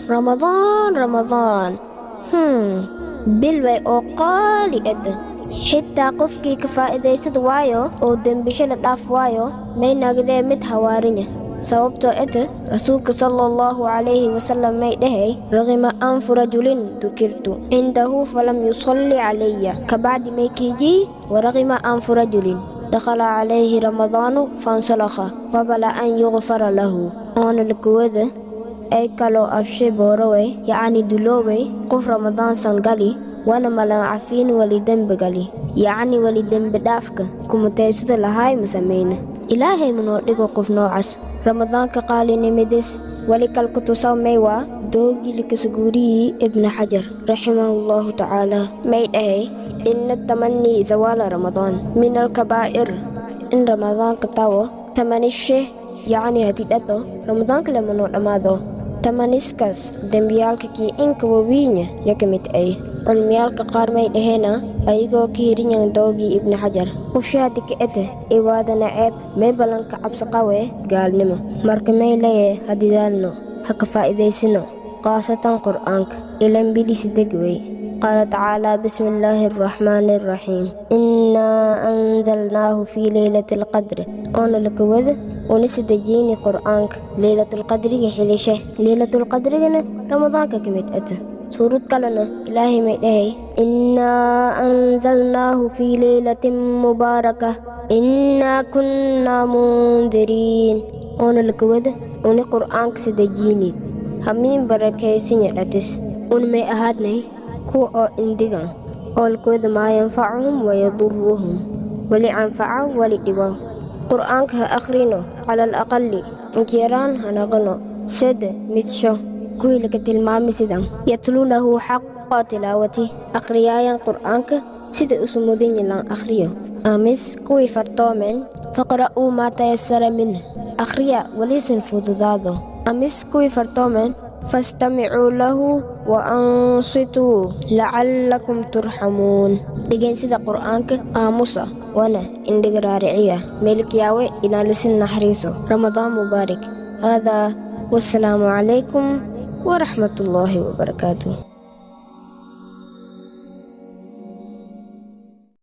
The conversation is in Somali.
Ramadaan, Ramadaan, bil way oo qaali ete. Xitaa qofkii ka faa'iidaysad waayo oo dembisho la dhaaf waayo, may nagdee mid hawaarinya. Sababtoo ete Rasuulka sala allahu calayhi wasalam may dhahay: "Raqima anfu rajulin dukirtu cindahu falam yusalli calaya." Kabacdi may kiijii: "Waraqima anfu rajulin dakhala calayhi ramadaanu fansalakha qabla an yugfara lahu." Oona lakuwada ay kaloo afshe boorowey, yacni duloowey, qof Ramadaan sangali wana malan cafiin wali dembi gali, yacni wali dembi dhaafka kumutaysada lahaay ma samayna. Ilaahay manoo dhigo qof noocaas. Ramadaanka qaalinimidis wali kalku tusaw may waa doogii likasguuriyii Ibni Xajar raximahullahu tacaala. May dhahay: "Ina tamanii zawaala Ramadaan min alkabaa'ir." In Ramadaanka tawo tamanishe, yacni haddii dhato Ramadaanka lamanoo dhammaado, tamaniskaas dembiyaalka kii inka wawiinya ya ka mid ay. Cilmiyaalka qaar may dhaheena, ayagoo ka hirinyan doogii Ibni Xajar, qofshaadi ka ete iwaadana ceeb may balanka cabsiqawe gaalnimo. Marka may leeye: hadidaalno, ha ka faa'iidaysino, khaasatan Qur'aanka ilan bilisi degwey. Qaala tacaala: "Bismi illaahi araxmaani araxiim, innaa anzalnaahu fii leylati alqadri." Oona lakawada unisi dejiini Qur'aanka leylatulqadriga xilishe. Leylatulqadrigana Ramadaanka ka mid ata. Suurad kalena Ilaahay may dhahay: "Innaa anzalnaahu fii leylatin mubaaraka, innaa kunnaa mundiriin." Oona lakawada uni Qur'aanka sidejiini hamiin barakaysinya dhatis, un may ahaadnay kuwa oo indigan. Oo lakawada maa yanfacuhum wayaduruhum, wali anfaca wali dhibo. Qur'aanka ha akhrino, cala alaqali inkiyaraan hanaqano sede midsho kuwii laka tilmaami sidan: "Yatluunahu xaqa tilaawati", akhriyaayan Qur'aanka sida usu mudan akhriyo. Amis kuwii fartoomeen: "Faqra'uu maa tayasara minh", akhriya walisin fududaado. Amis kuwii fartoomeen: "Fastamicuu lahu wa ansituu lacallakum turxamuun", dhegeysida Qur'aanka, aamusa wana indhiga raariciya, meelkiyaawe inaalisin naxariiso. Ramadaan mubaarak. Haadaa, wasalaamu calaykum waraxmatullaahi wabarakaatuh.